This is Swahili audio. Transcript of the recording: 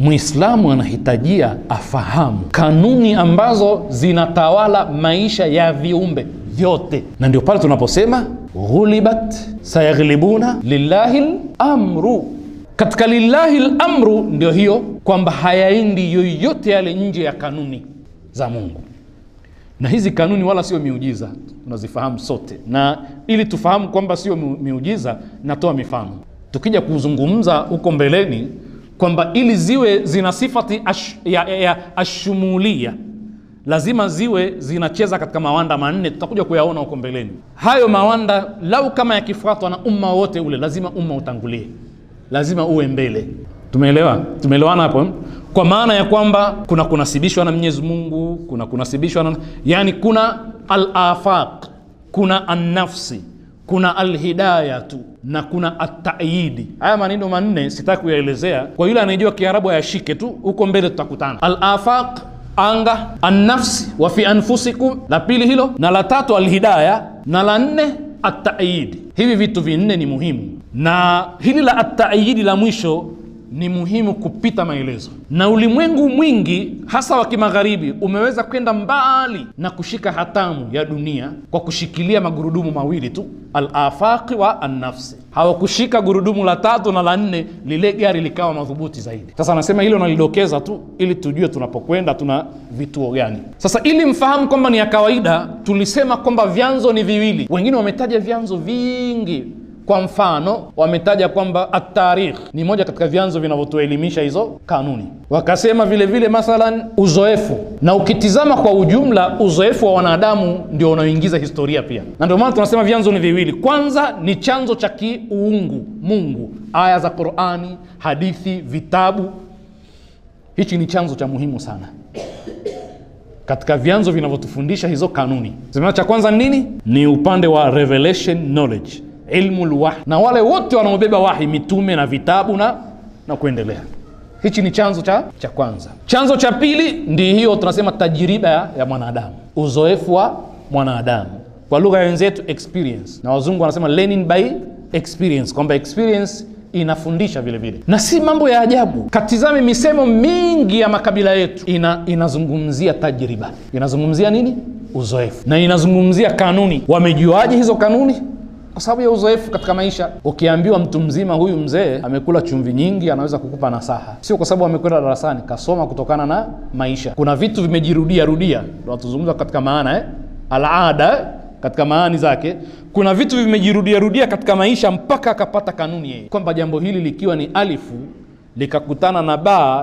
Muislamu anahitajia afahamu kanuni ambazo zinatawala maisha ya viumbe vyote, na ndio pale tunaposema ghulibat sayaghlibuna lillahi lamru. Katika lillahi lamru ndio hiyo kwamba hayaendi yoyote yale nje ya kanuni za Mungu, na hizi kanuni wala sio miujiza, tunazifahamu sote. Na ili tufahamu kwamba sio miujiza, natoa mifano tukija kuzungumza huko mbeleni kwamba ili ziwe zina sifati ya ashumulia lazima ziwe zinacheza katika mawanda manne, tutakuja kuyaona huko mbeleni. Hayo mawanda lau kama yakifuatwa na umma wote ule, lazima umma utangulie, lazima uwe mbele. Tumeelewa? Tumeelewana hapo? Kwa maana ya kwamba kuna kunasibishwa na Mwenyezi Mungu, kuna kunasibishwa na, yani kuna al-afaq, kuna an-nafsi, kuna alhidayatu na kuna atayidi. Haya maneno manne sitaki kuyaelezea, kwa yule anayejua Kiarabu ayashike tu, huko mbele tutakutana. Al-afaq, anga, an-nafsi wa fi anfusikum, la pili hilo, na la tatu alhidaya, na la nne atayidi. Hivi vitu vinne ni muhimu, na hili la atayidi la mwisho ni muhimu kupita maelezo. Na ulimwengu mwingi hasa wa kimagharibi umeweza kwenda mbali na kushika hatamu ya dunia kwa kushikilia magurudumu mawili tu, al-afaqi wa an-nafsi. Hawakushika gurudumu la tatu na la nne, lile gari likawa madhubuti zaidi. Sasa anasema hilo nalidokeza tu ili tujue tunapokwenda tuna vituo gani. Sasa ili mfahamu kwamba ni ya kawaida, tulisema kwamba vyanzo ni viwili. Wengine wametaja vyanzo vingi. Kwa mfano wametaja kwamba at-tarikh ni moja katika vyanzo vinavyotuelimisha hizo kanuni. Wakasema vile vile mathalan uzoefu, na ukitizama kwa ujumla uzoefu wa wanadamu ndio unaoingiza historia pia, na ndio maana tunasema vyanzo ni viwili. Kwanza ni chanzo cha kiungu, Mungu, aya za Qur'ani, hadithi, vitabu. Hichi ni chanzo cha muhimu sana katika vyanzo vinavyotufundisha hizo kanuni. Sema cha kwanza nini? Ni upande wa revelation knowledge, ilmu lwahi, na wale wote wanaobeba wahi, mitume na vitabu na kuendelea. Hichi ni chanzo cha kwanza. Chanzo cha pili ndi hiyo tunasema tajiriba ya mwanadamu, uzoefu wa mwanadamu, kwa lugha ya wenzetu experience, na wazungu wanasema learning by experience, kwamba experience inafundisha vile vile, na si mambo ya ajabu. Katizame misemo mingi ya makabila yetu inazungumzia tajriba, inazungumzia nini? Uzoefu, na inazungumzia kanuni. Wamejuaje hizo kanuni? Kwa sababu ya uzoefu katika maisha. Ukiambiwa mtu mzima, huyu mzee amekula chumvi nyingi, anaweza kukupa nasaha, sio kwa sababu amekwenda darasani, kasoma kutokana na maisha. Kuna vitu vimejirudia rudia, ndio tuzungumza katika maana alaada, katika maani zake. Kuna vitu vimejirudia rudia katika maisha mpaka akapata kanuni yeye, kwamba jambo hili likiwa ni alifu likakutana na baa